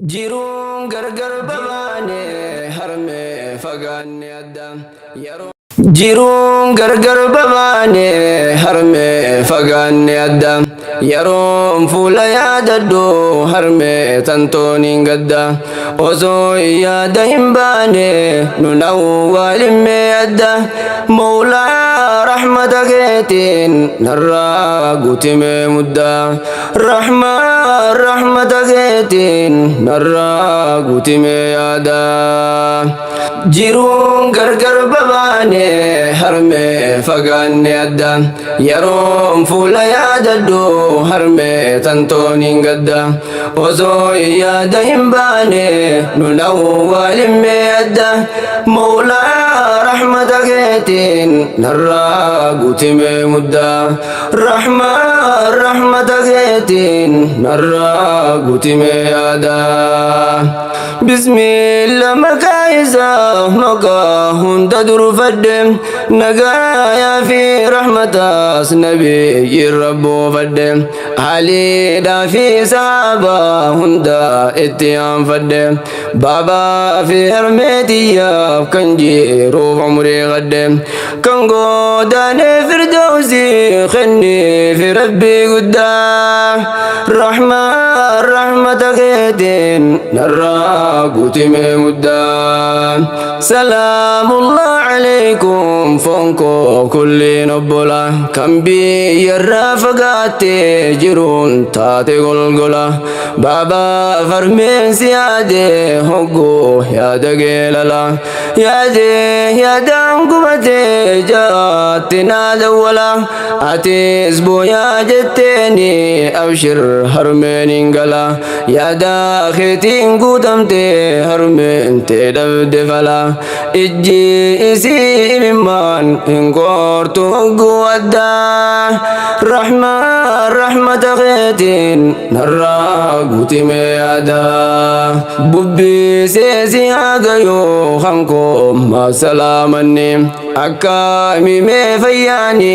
Jiruun gargar babaane harmee fagaanne adda yeroo Jiruun gargar babaane harmee fagaanne adda yeroon fuula yaadadhu harmee tantooniin gadda osoo yaada hin baane nun awwaalimmee adda Mawlaa rahmata keetiin narraa guutimee muddaa rahmaa rahmata keetiin narraa guutimee yaada Jiruun gargar babaane harmee fagaanne adda yeroon fuula yaadadhu harmee tantooniin gadda osoo yaada hin baane nun awwaalimmee adda Mawlaa rahmata keetiin narraa guutimee muddaa rahmaa rahmata keetiin narraa guutimee yaada Bismillah maqaa isaa maqaa hunda durfadhe nagaayaa fi rahmataas nabiyyi rabbuufadhe aliidhaa fi sahabaa hunda itti aanfadhe baabaa fi harmeetiyyaaf kan jiruuf umrii qadhe kan goodaanee firdawsii kennii fi rabbii guddaa rahmaa rahmata keetiin narraa guutimee muddaa salaamullah alaykum fonkoo kulliin obbola kan biyyarraa fagaattee jiruun taate golgola baabaa farmeen si yaade hogguu yaada geelala yaade yaadaan gubatee jaatti naa dawwala atis booyaa jetteeni abshir harmeen hin gala yaada keetiin guutamte harmeen tee dhabde fala ijji isii imimmaan hin koortu hogguu addaa rahmaa rahmata keetiin narraa guutimee yaada bubbisee si haagayuu hankoo maasalaamanni akka mimee fayyaani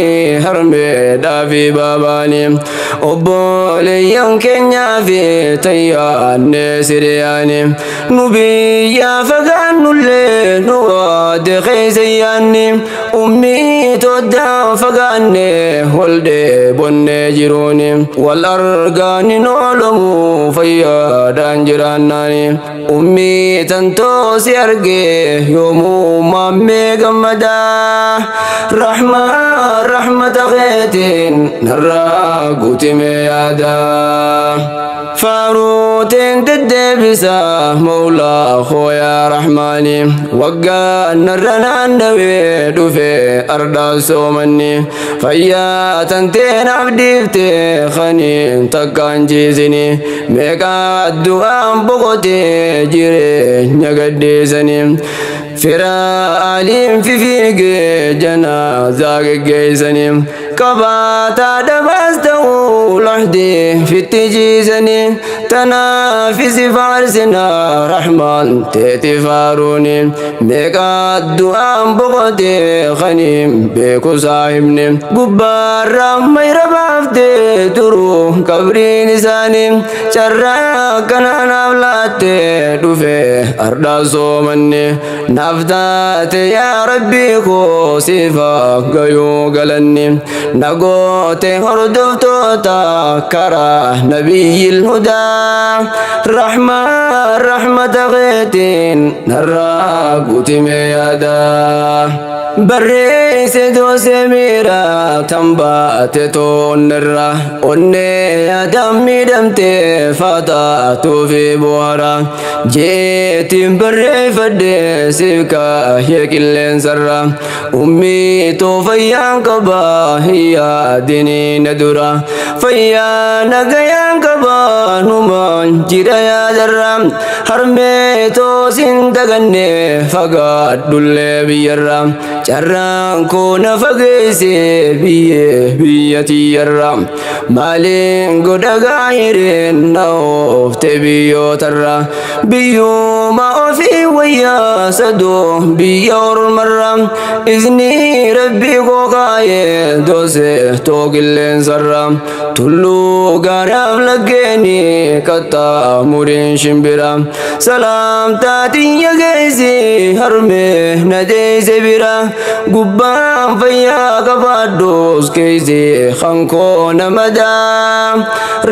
harmeedhaa fi baabaani obboleeyyan keenyaa fi tayyaanne siriyaani nu biyyaa fagaannullee nu waade keessa yaanni ummii toddaan fagaanne wal dheebonnee jiruuni wal argaani noolomu fayyaadhaan jiraannaani ummii tantoo si argee yoomuu maammee gammadaa rahmaa rahmata keetiin narraa guutimee yaada faaruutiin deddeebisa mawlaa koo yaa rahmaani waggaa narra naannawee dhufe ardaan soomanni fayyaa tanteen abdiifte kaniin takkaan ciisini meeqaa du'aan boqotee jireenya gaddeessani fira aliin fifiigee janaazaa geggeessani qabaataa dhabaas ta'uu lahdii fitti ciisani tanaaf si faarsina rahmaan teeti faaruuni meeqaa du'aan boqotee kaniin beeku saahibni gubbaarra mayra baaftee turu qabriin isaanii carraa kana naaf laattee dhufe ardhaa soomanni naaf taate yaa rabbii koo sifa gayuu galanni nagoote hordoftoota karaa nabiyyil hudaa rahmaa rahmata keetiin narraa guutimee yaada barreesse doose miira tan baate toonnirra onnee yaadaan miidhamte faataatuu fi bu'aara jeetiin barreeffadhe siif kaahee qilleensarra ummii too fayyaan qaba yaadinii na dura fayyaa nagayaan qaba numaan jira yaadarra harmee too sin daganne fagaadhullee biyyarra. Carraan koo na fageesse biyye biyya tiyyarra. Maaliin godha gaahireen na oofte biyyootarra. Biyyuma ofii wayyaa saduu biyya ormarra. Izni rabbii koo kaayee doose too qilleensarra. Tulluu gaaraaf laggeeni qaxxaamuriin shimbira. Salaamtaa tiyya geessi harmee na deesse bira. Gubbaan fayyaa qabaadhus keeysi kankoo nama daa.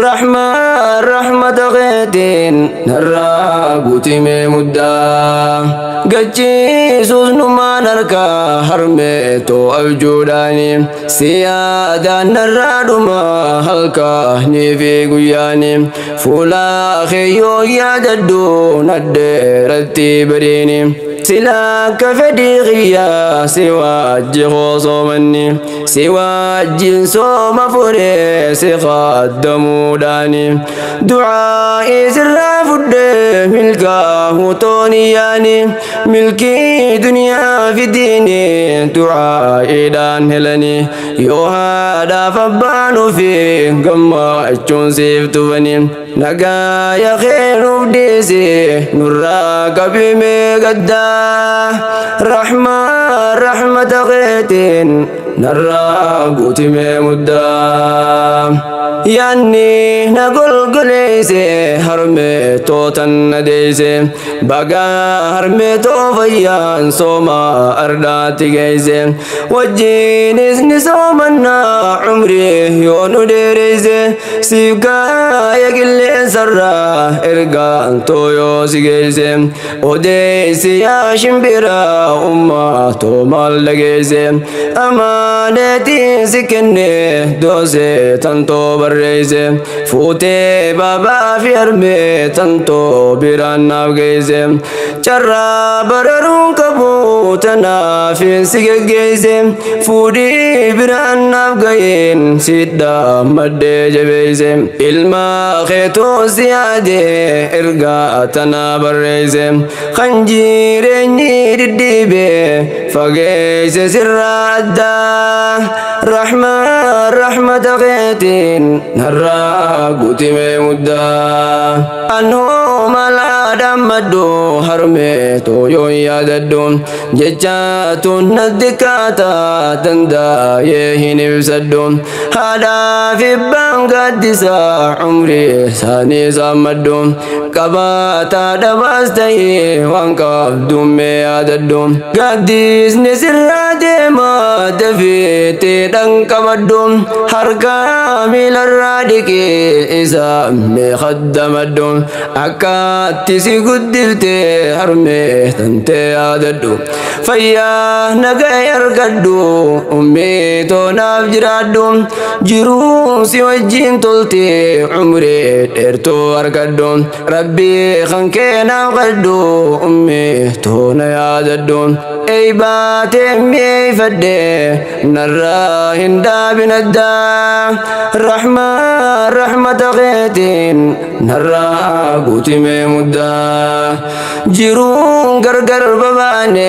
Rahmaan rahmata keetiin narraa guutimee muddaa. Gachiisus numaan harkaa harmee too abjuudhaani. Si yaadaan narraa dhuma halkaanii fi guyyaani. Fuula keeyyoo yaadadhu nadheeratti bariini. Sila akka fedhii kiyyaa si wajji soomanni. Si wajjin sooma furee si qaaddamuudhaani. Du'aa'ii sirraa fudhee milkaa'uu tooniyyaani. Milkii duniyaa fi diini du'aa'iidhaan helani. Yoo haadhaaf abbaan ofii gammachuun siif tufani. Nagaaya keenuuf dhiisi nurraa qabimee gaddaa. Rahmaan rahmata keetiin narraa guutimee muddaa. Yaanni na golgoleesse harmee tootan na deesse. Bagaa harmee too fayyaan sooma ardaatti geesse. Wajjiinis ni soomannaa umrii yoo nu dheeresse. Siif kaaya qilleensarraa ergaan too yoo si geesse. Odeessi yaa shimbira ummaa too maal dhageesse. Amaaneetiin si kenne doosee tantoo barreesse. Fuutee baabaa fi harmee tantoo biraan naaf geesse. Carraa bararuun qabu tanaaf si geggeesse. Fuudhii biraan naaf ga'een sidhaa maddee jabeesse. Ilma keetoo si yaade ergaa tanaa barreesse. Kan jireenyi diddiibe fageesse sirraa addaa. Rahmaan rahmata keetiin narraa guutimee muddaa. Anoo malaa dammadhu harmee tooyoon yaadadhu. Jecha tun natti kaataa dandaa'ee hin ibsadhu. Haadhaa fi abbaan gaaddisaa umrii isaanii saammadhu. Qabaataa dhabaas ta'ee waan qabdummee yaadadhu. Gaaddisni sirraa deema dafeetti dhanqabadhu. Harka miilarraa dhiqee isa mee khaddamadhu. Akkaatti si guddiftee harmee tantee yaadadhu. Fayyaa nagaa argadhu ummii toonaaf jiraadhu. Jiruu si wajjin toltee umrii dheertuu argadhu. Rabbii kan keenaaf qadhu ummii toona yaadadhu. Ey baatee mi'eeffadhe narraa hin dhaabin addaa. Rahmaan rahmata keetiin narraa guutimee muddaa. Jiruun gargar babaane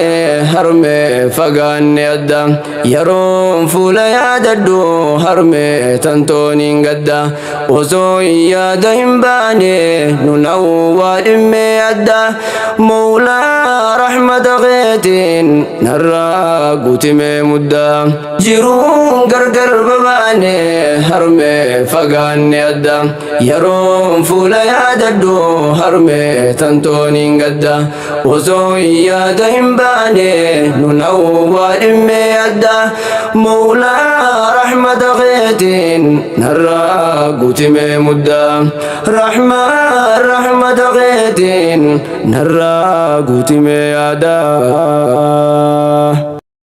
harmee fagaanne adda. Yeroon fuula yaadadhu harmee tantooniin gadda. Osoo yaada hin baane nun awwaa dhimmee adda. Mawlaa rahmata keetiin narraa guutimee muddaa. Jiruun gargar babaane harmee fagaanne adda. Yeroon fuula yaadadhu harmee tantooniin gadda. Osoo yaada hin baane nun awwaa dhimmee adda. Mawlaa rahmata keetiin narraa guutimee muddaa. Rahmaan rahmata keetiin narraa guutimee yaadaa.